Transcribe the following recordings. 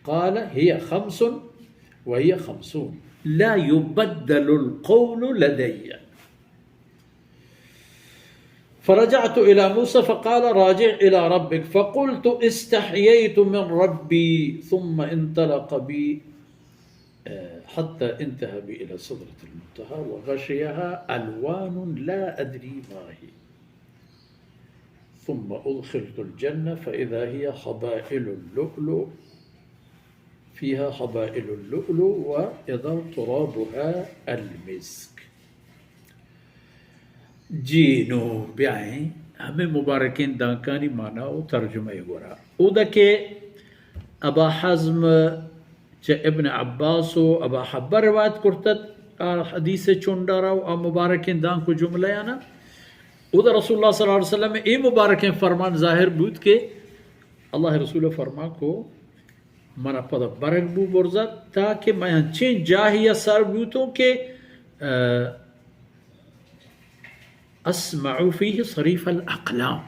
قال: هي خمس وهي خمسون، لا يبدل القول لدي. فرجعت إلى موسى فقال: راجع إلى ربك. فقلت: استحييت من ربي. ثم انطلق بي، آه، حتى انتهى بي إلى سدرة المنتهى وغشيها ألوان لا أدري ما هي. ثم أدخلت الجنة فإذا هي حبائل اللؤلؤ، فيها حبائل اللؤلؤ وإذا ترابها المسك. جی نوں بیائیں ہمے مبارکیں دانکانی معنی و ترجمہ ء گورا۔ اودا کہ ابا حزم چہ ابن عباس و ابا حبر روایت کرتت، آ حدیث چنڈارا و آ مبارکیں دانک و جملہ آنا، اودا رسول اللہ صلی اللہ علیہ وسلم اے مبارکیں فرمان ظاہر بوت کہ اللہ رسول فرمان کو، منا پدا برگ بو برزا، تاکہ من انچیں جاہی ء سر بوتوں کہ، آ، اسمع فيه صريف الاقلام۔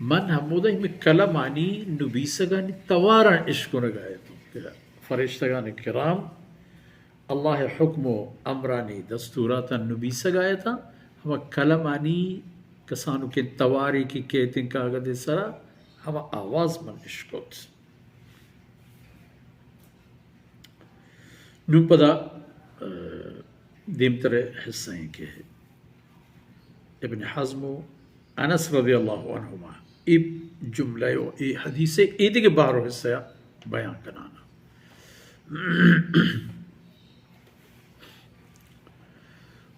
من ہمودا ہمے قلمانی نبیسگانی تواراں اشکنگا اتوں کہ فرشتگان کرام اللہ حکم و امرانی دستوراتاں نبیسگا اتاں، ہما قلمانی کسانکیں توارے کہ کیتیں کاگد سرا، ہما آواز من اشکت۔ نوں پدا، آ، دیمتر حصہ ایں کہ ابن حزم و انس رضی اللہ عنہما اے جملہ و اے حدیث اے دگہ بہر و حصہ بیان کنانا۔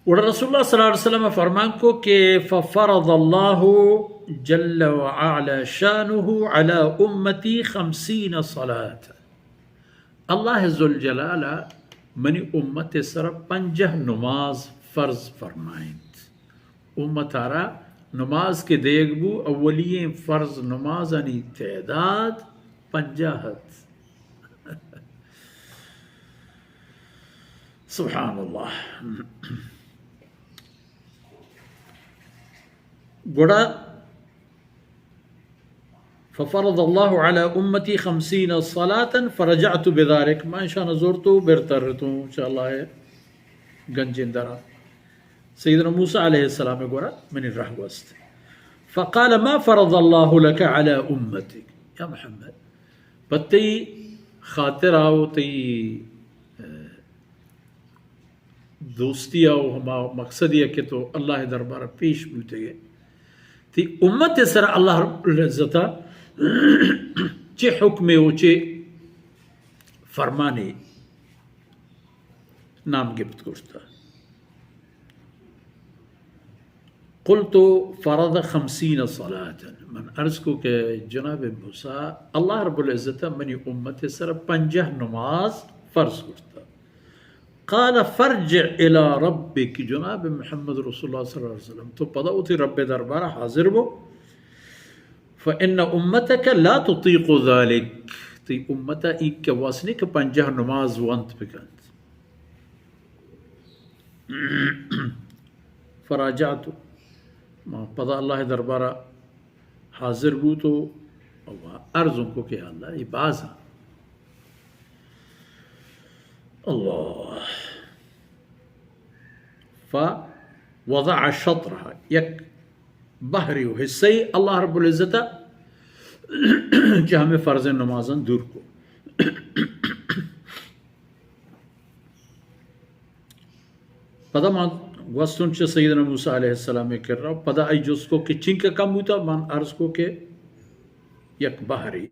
گڑا رسول اللہ صلی اللہ علیہ وسلم فرمان کو کہ ففرض اللہ جل وعلا شانہ علی امتی خمسین صلاة۔ اللہ ذوالجلال منی امت سر پنجاہ نماز فرض فرمائنت۔ امت را نماز کہ دیگ بو، اولی فرض نمازانی تعداد پنجاہ ات۔ سبحان اللہ۔ گڑا ففرض اللہ علی امتی خمسین صلاة فرجعت بذلك، من شان زورتو برترتوں چہ اللہ گنجیں درا۔ سیدنا موسی علیہ السلام گورا منی رہ گوست۔ فقال ما فرض اللہ لك علی امتك، یا محمد، پہ تئی خاطرا و تئی، آ، دوستی و ہما مقصدی کہ تو اللہ دربار پیش بوتگے، تئی امت سر اللہ رب العزت چہ حکمے و چہ فرمانے نام گپت کرتا۔ قلت فرض خمسین صلاة، من عرض کو کہ جناب موسی، اللہ رب العزت منی امت سر پنجاہ نماز فرض کرتا۔ قال فارجع الی ربک، جناب محمد رسول اللہ صلی اللہ علیہ وسلم، تو پدا وتی رب دربار حاضر بو، فإن أمتك لا تطيق ذلك، تئی امت ء اینکہ وس نی کہ پنجاہ نماز ونت بکنت۔ فراجعت، ما پدا اللہ دربارہ حاضر بوت و عرض کو کہ اللہ، ای بازاں۔ اللہ۔ فوضع شطرها، یک بہرے و حصہ ای اللہ رب العزت ء چہ ہمے فرض نمازاں دور کو۔ پدا ما گوستن چہ سیدنا موسی علیہ السلام کرا، پدا ای جست کو کہ چنکہ کم بوتا، من عرض کو کہ یک بہرے۔